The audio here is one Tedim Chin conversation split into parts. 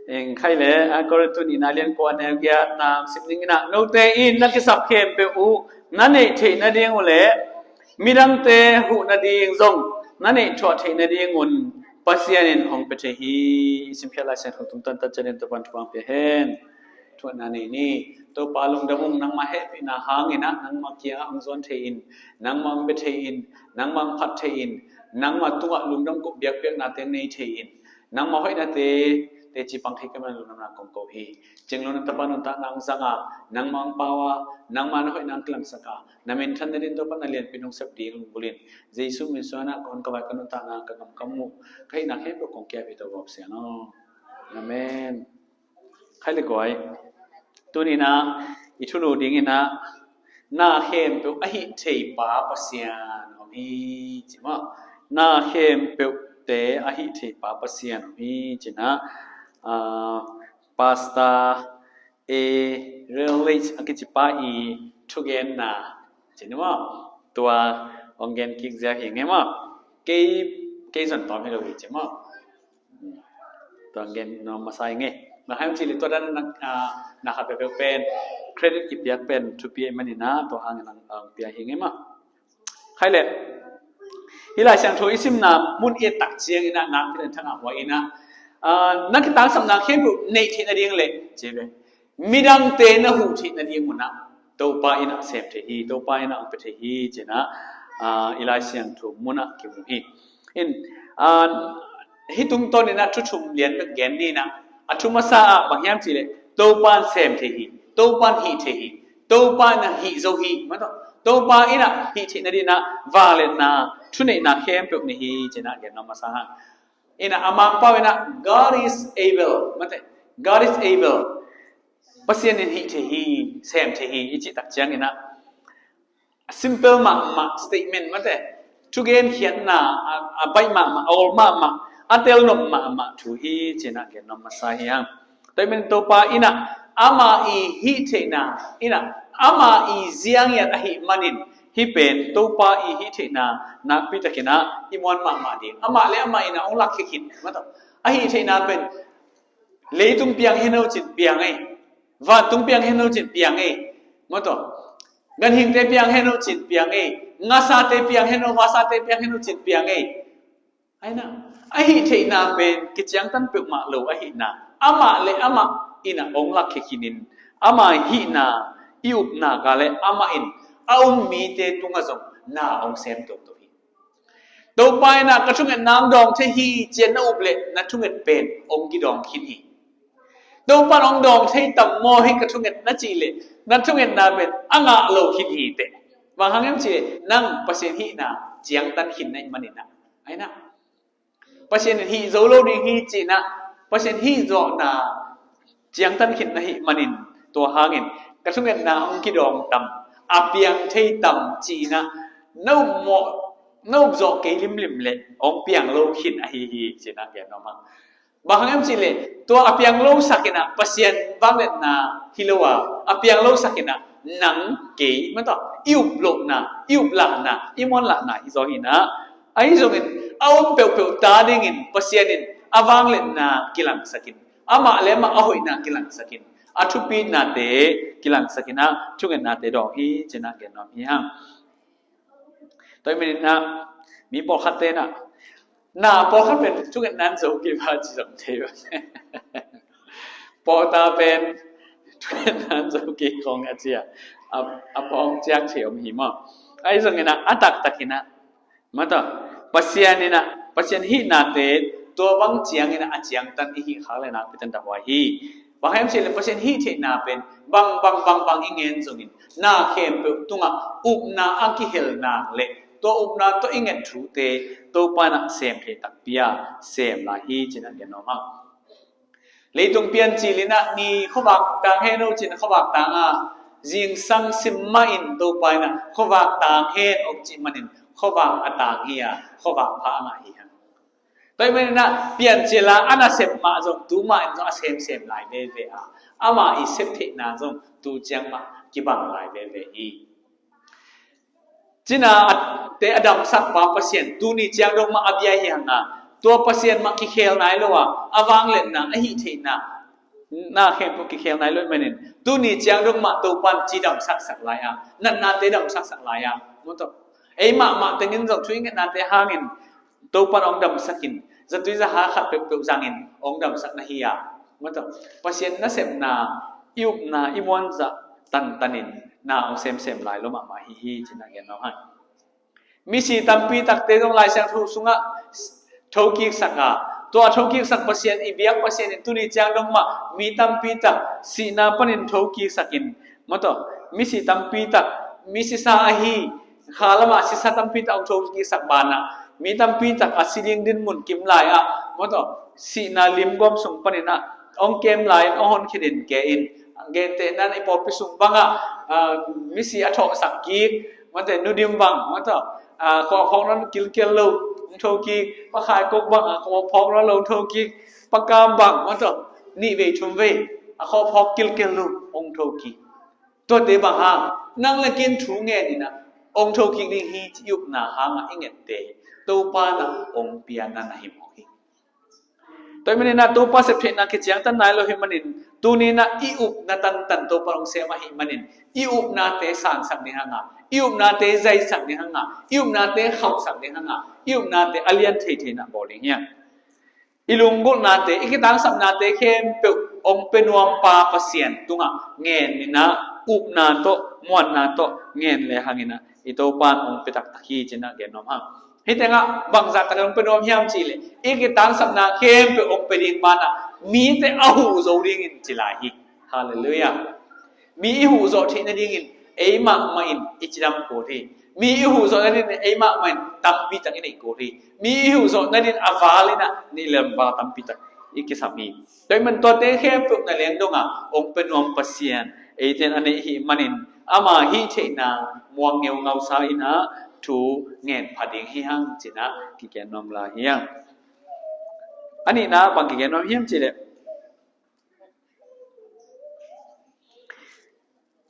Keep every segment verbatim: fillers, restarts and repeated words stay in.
Eng khai le a Korin tu nihna lian kua neu giat na sim ding ina, note in na kisap khempeuh uh na neih theih nading uh le midangte huh nading zong na neih thuah theih nading un Pasian in hong pia thei hi. I simkhiat Lai Siangtho tungtawn tatcianin Topan thupha pia hen. Thuatna nei ni. Topa lungdam ung, nangmah hehpihna hangin ah nangmah kiangah hong zuan thei in, nangmah hong bia thei in, nangmah hong phat thei in, nangmah tungah lungdam kop biakpiakna teng nei thei in, nangmah hoihnate teci pang thei ka man lungdamna kong ko hi. Cing lo na Tapa nuntakna hong zanga, nangmah hong pau a, nangmah na hoihna hong kilangsak a, na minthan nadin Topa na lianpi hong sep ding lunggulhin Jesu min suanah ka hun ka vai ka nuntakna ka gamkam uh ka hihna khempeuh kong kiap hi Topa Pasian aw. Amen. Khai le guai. Tuninah i thulu dinginah na khempeuh a hih thei pa Pasian om hi ci maw? Na khempeuhte a hih thei pa Pasian om hi cinah, ah, Pastor A. Relic a kici pa i thugenna cinah maw? Tua hong gen kik ziau hi ngei maw? Kei, kei zon tawm hi lo hi ci maw? Tua gen nuam masa hi ngei. Bang hang hiam cih leh tua dan na, ah, na khat peuhpeuh pen credit kipiak pen thupi ahih manin ah tua hangin ah, ah, pia hi ngei maw? Khai le. Hih Lai Siangtho i simna mun i et tak ciangin ah nak pen thangah hua in ah, ah, na kitangsapna khempeuh neih theih nading le ci ve. Midangte na huh theih nading un ah Topa in ah sem thei hi, Topa in ah hong pia thei hi cinah, ah, i Lai Siangtho mun ah kimu hi. In, ah, hih tungtawnin ah thu thum lian bek gen ni nah. A thu masa ah bang hiam cih leh Topa in sem thei hi, Topa in hih thei hi, Topa in ah hih zo hi. Maw taw, Topa in ah hih theih nadin ah vangliatna, thuneihna khempeuh nei hi cinah gen nuam masa hang. In ah a Mangpau in ah God is able, maw taw, God is able. Pasian in hih thei hi, sem thei hi i cih tak ciangin ah simple mahmah statement maw taw, thugen khiatna, a, a baih mahmah, a ol mahmah, a telnop mahmah thu hi cinah gen nuam masa hi hang. Tua ahih manin Topa in ah ama i hih theihna, in ah ama i ziang hiat ahih manin hih pen Topa i hih theihna nakpi takin ah i muan mahmah ding. Amah le amah in ah hong lakkhia khin, maw taw, a hih theihna pen leitung piang hen lo cin piang ei. Vantung piang hen lo cin piang ei. Maw taw, ganhingte piang hen lo cin piang ei. Ngasate piang hen lo, vasate piang hen lo cin piang ei. Ai nah, a hih theihna pen kiciangtan peuhmah lo ahihna, amah le amah in ah hong lakkhia khinin, ama hihna i upna ka le amah in a um mite tungah zong na hong sem toto hi. Topa in ah ka thungetna hong dawng thei hi ci-a na up leh na thunget pen hong kidawng khin hi. Topa in hong dawng thei tam maw hih ka thunget na cih leh na thungetna pen a ngah lo khin hi teh. Bang hang hiam cih leh nang Pasian hihna ciangtan khin na hih manin ah, ai nah, Pasian in hih zo lo ding hi cinah Pasian hih zawhna ciangtan khin na hih manin, tua hangin ka thungetna hong kidawng tam, a piang thei tam cinah na up mawh, na up zawh kei limlim leh hong piang lo khin ahi hi cinah gen nuam hang. Bang hang hiam cih leh tua a piang lo sak in ah Pasian vangliatna hi lo a, a piang lo sak in ah nang kei, maw taw, i up lohna, i up lahna, i muan lahna hi zaw hi nah. Ahi zongin a um peuhpeuh ta dingin Pasian in a vangliatna kilangsak in, amah le amah a hoihna kilangsak in, a thupihnate kilangsak in ah thungetnate dawng hi cinah gen nuam hi hang. Tua ahih manin ah mi pawlkhatte nah, na pawlkhat pen thungetna in zo kei va ci zong thei va. Pawlkhat pen thungetna in zo kei khong a ci a, a, a pawng ciak thei om hi maw? Ahi zongin ah a taktakin ah, maw taw, Pasian in ah, Pasian hihnate tua bang ciangin ah a ciangtan i hih khak leh nakpi takin dah huai hi. Bang hang hiam cih leh Pasian hih theihna pen bang, bang, bang, bang i ngen zongin na khempeuh tungah upna a kihel nak leh tua upna tawh i nget thute Topa in ah sem thei takpi a sem lai hi cinah gen nuam hang. Leitung piancil in ah ni khuavak tang hen aw cin khuavak tang a, zingsang sim mah in Topa in ah khuavak tang hen aw cih manin khuavak a tang hi a, khuavak pha a ngah hi hang. Tua ahih manin ah piancil a, a nasep mah zong tu mah in zong a semsem lai veve a, amah i sep theihna zong tu ciang mah kibang lai veve hi. Cina a, te a damsak pa Pasian tuni ciang dong mah a bia hi hang a, Tua Pasian mah kikhel nai lo a, a vangliatna, a hih theihna, na khempeuh kikhel nai lo ahih manin, tuni ciang dong mah Topan cidamsaksak lai a, natnate damsaksak lai a, maw taw, ei mahmah tengin zong thu i ngetnate hangin Topan hong damsakin, zatui zaha khat peuhpeuh zangin hong damsak na hi a, maw taw, Pasian nasepna, i upna, i muanzah tantanin na hong semsem lai lo mahmah hi hi, ci-in a gen nuam hang. Misi tampi takte zong Lai Siangtho sungah thokiksak a, tua thokiksak Pasian, i biak Pasian in tuni ciang dong mah mi tampi tak sihna panin thokiksakin, maw taw, misi tampi tak, misisa ahi, kha lamah sisa tampi tak hong thokiksak banah, mi tampi tak a si ding dinmun kim lai-ah, maw taw, sihna limgawm sung panin ah hong kem lai-in hong honkhiat in, ke in, gentehna in i pawlpi sung bangah, ah, misi a thawhsak kik, maw taw, nudim bang, maw taw, ah, khuaphawk nawn kilkel lo hong thokik, pakhaikok bang, ah, khuaphawk nawn lo hong thokik, pakam bang, maw taw, nih vei thum vei a khuaphawk kilkel lo hong thokik. Tuate bang hang, nang le kei in thu ngen in ah hong thokik ding hi, ci i upna hangah i ngette Topa in ah hong piakna na hi mawk hi. Tua ahih manin ah Topa septheihna kiciangtan nai lo ahih manin, tuni in ah i upna tantan Topa hong sem ahih manin, i upnate sansak ding hang a, i upnate zaisak ding hang a, i upnate khauhsak ding hang a, i upnate a lian theithei in ah bawl ding hi hang. I lunggulhnate, i kitangsapnate khempeuh hong pia nuampa Pasian tungah ngen in ah, upna tawh, muanna tawh ngen le hang in ah, i Topa in hong pia taktak hi, ci-in a gen nuam hang. Hih tengah bangzah takin hong pia nuam hiam cih leh, i kitangsapna khempeuh hong pia ding banah mite a huh zo dingin ci lai hi. Halleluiah. Mi i huh zawh theih nadingin ei mahmah in i cidam kul hi. Mi i huh zawh nadingin ei mahmah in tampi tak i neih kul hi. Mi i huh zawh nadingin a val in ah neih lemval tampi tak i kisam hi. Tua ahih manin tuate khempeuh na lengdong a hong pia nuam Pasian eite in a neih ahih manin, ama hih theihna muang ngeungau sa in ah thu ngen pha ding hi hang, ci-in ah kigen nuam lai hi hang. A nihna bang kigen nuam hiam cih leh,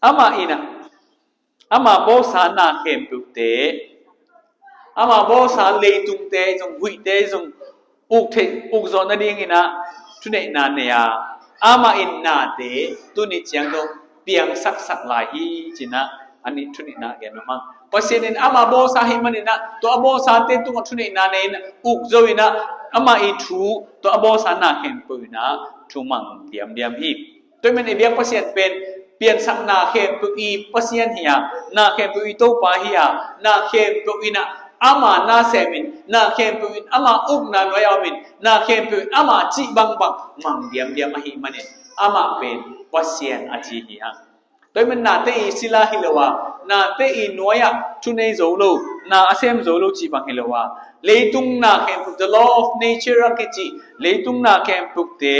amah in ah, ama bawlsa na khempeuhte, ama bawlsa leitungte zong, huihte zong uk theih, uk zawh nadingin ah thuneihna nei a, amah in nate tuni ciang dong piangsaksak lai hi, ci-in ah a nih, thu nihna gen nuam hang. Pasian in ama bawlsa ahih manin ah, tua a bawlsate tungah thuneihna nei in ah, uk zo in ah, ama i thu, tua a bawlsa na khempeuh in ah thu mang diamdiam hi. Tua ahih manin i biak Pasian pen piansakna khempeuh i Pasian hi a, na khempeuh i Topa hi a, na khempeuh in ah ama na sem in, na khempeuh in ama ukna nuai-ah om in, na khempeuh in ama cih bangbang mang diamdiam ahih manin, amah pen Pasian a ci hi hang. Tua ahih manin nate i sila hi lo a, nate i nuai-ah thunei zo lo, na a sem zo lo cih bang hi lo a, leitung na khempeuh, the law of nature a kici leitung na khempeuhte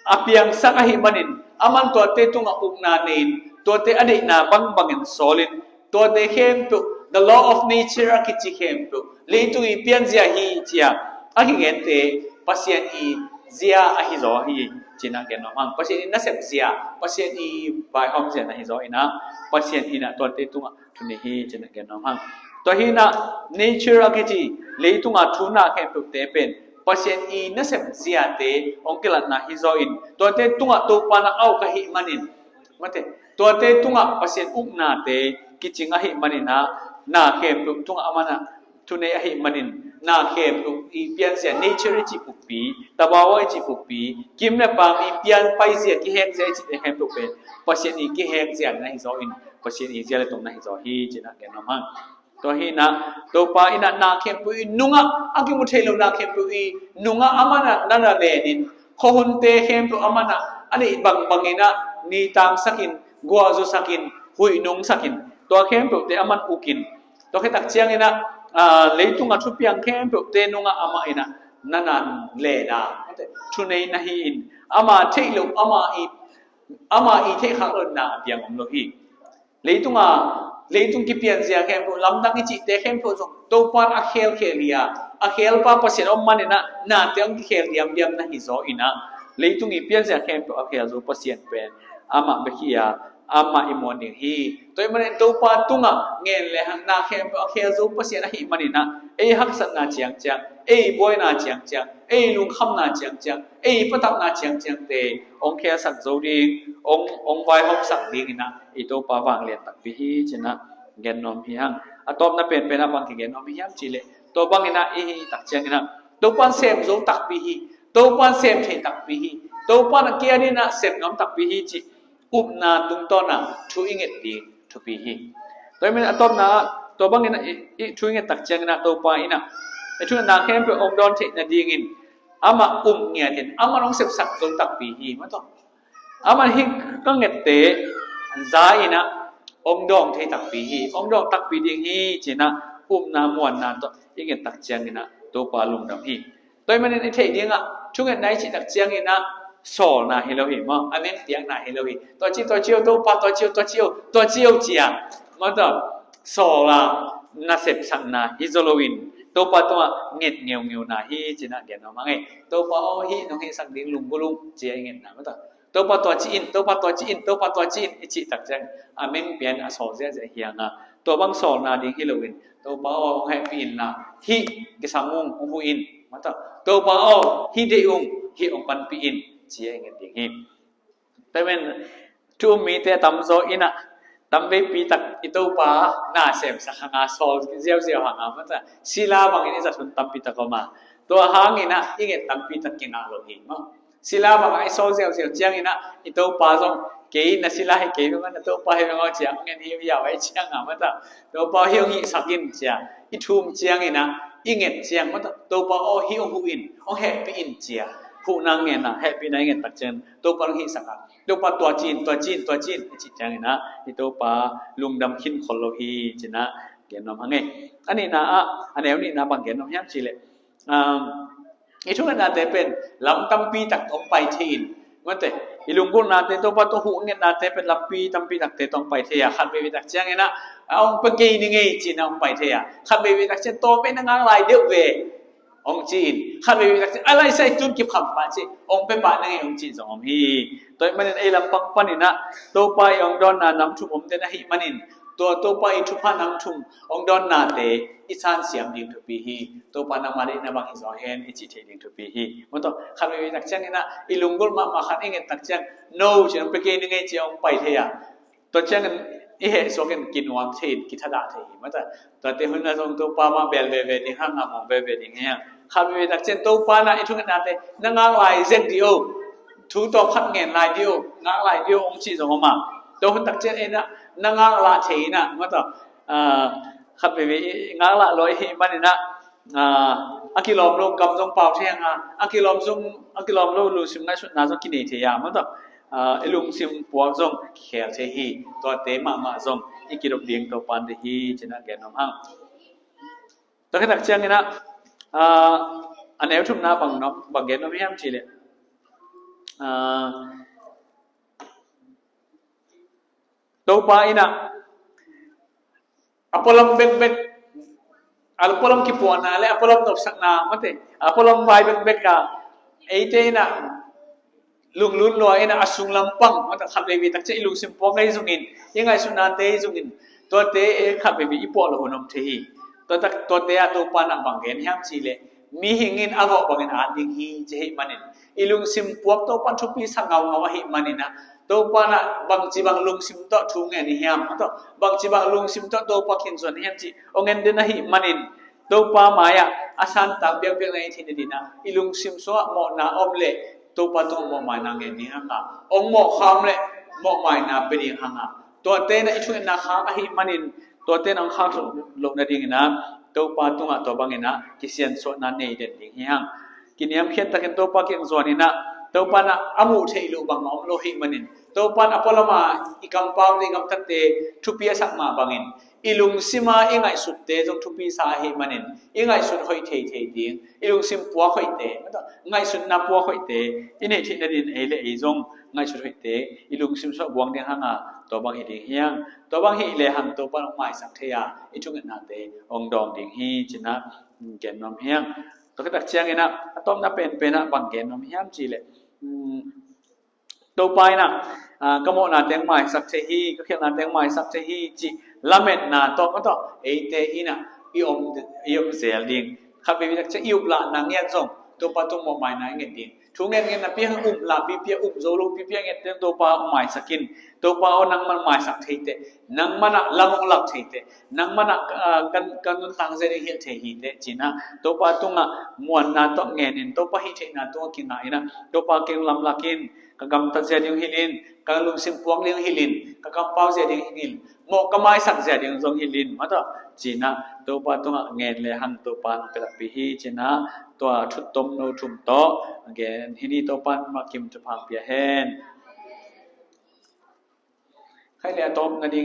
a piangsak ahih manin, aman tuate tungah ukna nei in, tuate a deihna bangbangin sawl in, tuate khempeuh, the law of nature a kici khempeuh leitung i pianzia hi, ci-a a kigente Pasian i zia ahi zaw hi, ci-in a gen nuam hang. Pasian i nasep zia, Pasian i vaihawm zia na hi zaw in ah, Pasian in ah tuate tungah thunei hi, ci-in a gen nuam hang. Tua hi in ah nature a kici leitung a thu na khempeuhte pen Pasian i nasep ziate hong kilatna hi zaw in, tuate tungah Topa in a uk ahih manin, maw taw, tuate tungah Pasian uknate kicing ahih manin ah, na khempeuh tungah aman ah thunei ahih manin, na khempeuh i pianzia, nature i cih puppi, tabawa i cih puppi, kim le paam i pian paizia, kihekzia i cihte khempeuh pen Pasian i kihekzia na hi zaw in, Pasian i zia le tong na hi zaw hi, ci-in a gen nuam hang. Tua hi in ah, Topa in ah na khempeuh i nungah, a kimu thei lo na khempeuh i nungah aman ah na na len in, khuahunte khempeuh aman ah a neih bangbangin ah ni tangsak in, guah zusak in, huih nungsak in, tua khempeuhte aman uk in, tua khit tak ciangin ah, aa, leitung a thupiang khempeuhte nungah amah in ah na na len a, thunei na hi in, ama theih loh, ama i, ama i theih khak loh na a piang om lo hi. Leitung a, leitung kipianzia khempeuh, lamdang i cihte khempeuh zong Topa in a khelkhel hi a, a khelpa Pasian om manin ah nate hong kikhel diamdiam na hi zaw in ah, leitung i pianzia khempeuh a khel zo Pasian pen amah bek hi a, amah i muan ding hi. Tua ahih manin Topa tungah ngen le hang na khempeuh a khel zo Pasian ahih manin ah, ei haksatna ciangciang, ei buaina ciangciang, ei lungkhamna ciangciang, ei patapna ciangciangte hong khelsak zo ding, hong, hong vaihawmsak dingin ah i Topa vanglian takpi hi ci-in ah gen nuam hi hang. A tawpna penpen ah bang kigen nuam hi hiam cih leh, tua bangin ah i hih tak ciangin ah Topa in sem zo takpi hi, Topa in sem thei takpi hi, Topa in a kiang in ah sem nuam takpi hi cih upna tungtawn ah thu i nget ding thupi hi. Tua ahih manin a tawpna ah, tua bangin ah i, i thu i nget tak ciangin ah Topa in ah i thungetna khempeuh hong dawn theih nadingin amah um ngiat in, amah hong sepsak zo takpi hi, maw taw. Amah hih ka ngette za in ah hong dawng thei takpi hi, hong dawng takpi ding hi ci-in ah upna muanna tawh i nget tak ciangin ah Topa lungdam hi. Tua ahih manin i theih dingah thungetna i cih tak ciangin ah sawlna hi lo hi maw, a meng piakna hi lo hi. Tua ci, tua ci o Topa, tua ci o, tua ci o, tua ci o ci-a, maw taw, sawl a, na sepsakna hi zaw loin Topa tungah nget ngeungeuna hi ci-in ah gen nuam hang e. Topa aw, hih nong hihsak ding lunggulh ung ci-a i ngetna, maw taw. Topa tua ci in, Topa tua ci in, Topa tua ci in i cih tak ciang a meng piak a sawl ziahziah hi hang a, tua bang sawlna ding hi loin Topa aw, hong hehpih in la, hih kisam ung, hong huh in, maw taw. Topa aw, hih deih ung, hih hong panpih in ci-a i nget ding hi. Tua ahih manin thu um mite tamzaw in ah tamveipi tak i Topa na semsak hang a, sawl ziauziau hang a, maw taw. Sila bangin i zat hun tampi tak om a, tua hangin ah i nget tampi tak kingah lo hi maw. Sila bangah i sawl ziauziau ciangin ah i Topa zong, kei na sila hi kei bangah, na Topa hi bangah ciang ngen hi, hiau hi ciang a, maw taw. Topa hih hong hihsak in ci-a i thum ciangin ah i nget ciang, maw taw, Topa aw, hih hong huh in, hong hehpih in ci-a huhna ngen a, hehpihna i nget tak ciang Topa hong hihsak a, Topa tua ci in, tua ci in, tua ci in i cih ciangin ah i Topa lungdam khin khol lo hi ci-in ah gen nuam hang e. A nihna ah, a neu nihna bang gen nuam hiam cih leh, um, i thungetnate pen lam tampi tak tawh hong pai thei in, maw taw, i lunggulhnate, Topa tawh huh ngetnate pen lampi tampi takte tawh hong pai thei a, khat veivei tak ciangin ah, a hong pia kei ning ei ci-in ah hong pai thei a, khat veivei tak ciang, Topa, na ngak lai deuh ve, hong ci in, khat veivei tak ciang, a laisai tun kikham pah ci, hong pia pah ning ei, hong ci zong om hi. Tua ahih manin ei lampang panin ah Topa i hong dawnna nam thum om den ahih manin, tua Topa i thupha nam thum hong dawnnate i sansiam ding thupi hi. Topa, nangmah deihna bang hi zaw hen i cih theih ding thupi hi, maw taw. Khat veivei tak ciangin ah i lunggulh mahmah khat i nget tak ciang, no ci-in hong pia kei ning ei ci-a hong pai thei a, tua ciangin i heh suak in kinuam thei in, kithadah thei hi, maw taw. Tuate hun ah zong Topa mah bel veve ding hang a, mawng veve ding hi hang. Khat veivei tak ciang Topa in ah i thungetnate, na ngak lai zek dih o, thu tawm khat ngen lai dih o, ngak lai dih o, hong cih zong om a, tua hun tak ciang ei in ah na ngak lah thei in ah, maw taw, ah, khat veivei i ngak lah lua i hih manin ah, ah, a kilawm lo gam zong pau thei hang a, a kilawm zong, a kilawm lo lungsim ngaihsutna zong kinei thei a, maw taw, ah, i lungsim puak zong kikhel thei hi. Tuate mahmah zong i kidop ding Topa in deih hi ci-in ah gen nuam hang. Tua khit tak ciangin ah, ah, a neu thumna bang nuam, bang gen nuam hiam cih leh, ah, Topa in ah a pualam bekbek, a pualam kipuahna le a pualam nopsakna, maw taw, a pualam vai bekbek a, eite in ah lunglut lua in ah a sung lampang, maw taw, khat veivei tak ciang i lungsim puak ahi zongin, i ngaihsutnate ahi zongin, tuate khat veivei i puah loh hun om thei hi. Tua tak, tuate ah Topa in ah bang gen hiam cih leh, mihing in a vawh bangin at ding hi ci ahih manin, i lungsim puak Topa in thupi sa ngaungau ahih manin ah, Topa in ah bangci bang lungsim tawh thu ngen i hiam, maw taw, bangci bang lungsim tawh Topa kiang zuan i hiam cih hong en den ahih manin, Topa mai-ah a santak biakpiakna i theih nadingin ah, i lungsim sungah mawhna om leh Topa tungah mawhmaina ngen ding hang a, hong mawh kha om leh mawhmaina pia ding hang a, tuate in ah i thungetna khak ahih manin, tuate in ah hong khak loh nadingin ah Topa tungah tua bangin ah kisiansuahna nei den ding hi hang. Kiniamkhiat takin Topa kiang zuan in ah, Topa in ah a muh theih loh bang a om lo ahih manin, Topa in a pualam a i kampaute, i gamtatte thupi a sak mah bangin, i lungsim a i ngaihsutte zong thupi sa ahih manin, i ngaihsut hoih theithei ding, i lungsim puak hoihte, maw taw, ngaihsutna puak hoihte i neih theih nadingin ei le ei zong ngaihsut hoihte i lungsim sungah buang ding hang a, tua bang hi ding hi hang. Tua bang hih lehang Topa in hong maisak thei a, i thungetnate hong dawng ding hi ci-in ah gen nuam hi hang. Tua khit tak ciangin ah a tawpna penpen ah bang gen nuam hiam cih leh, um, Topa in ah, ah, ka mawhna teng maisak thei hi, ka khialhna teng maisak thei hi cih lametna tawh, ka tawh eite in ah i om, i om zel ding. Khat vei vei tak ciang i uplahna ngiat zong Topa tung mawhmaina i nget ding. Thu ngen ngen na piang um la pipia um zo lo pipia nget teng Topa maisak in. Topa aw nangman maisak thei teh, nangman ah lam hong lak thei teh, nangman ah, ah, kan, kan nuntakzia ding hilh thei hi teh ci-in ah Topa tungah muanna tawh ngen in, Topa hih theihna tungah kingah in ah Topa kei hong lamlak in, ka gamtatzia ding hilh in, ka lungsim puak ding hilh in, ka kampauzia ding hilh in, mawh ka maisakzia ding zong hilh in, mah tawh ci-in ah Topa tungah ngen le hang Topa hong pia takpi hi ci-in ah tua thuttom no thum tawh gen hi ni. Topa in mah kim thupha pia hen. Khai le a tawpna ding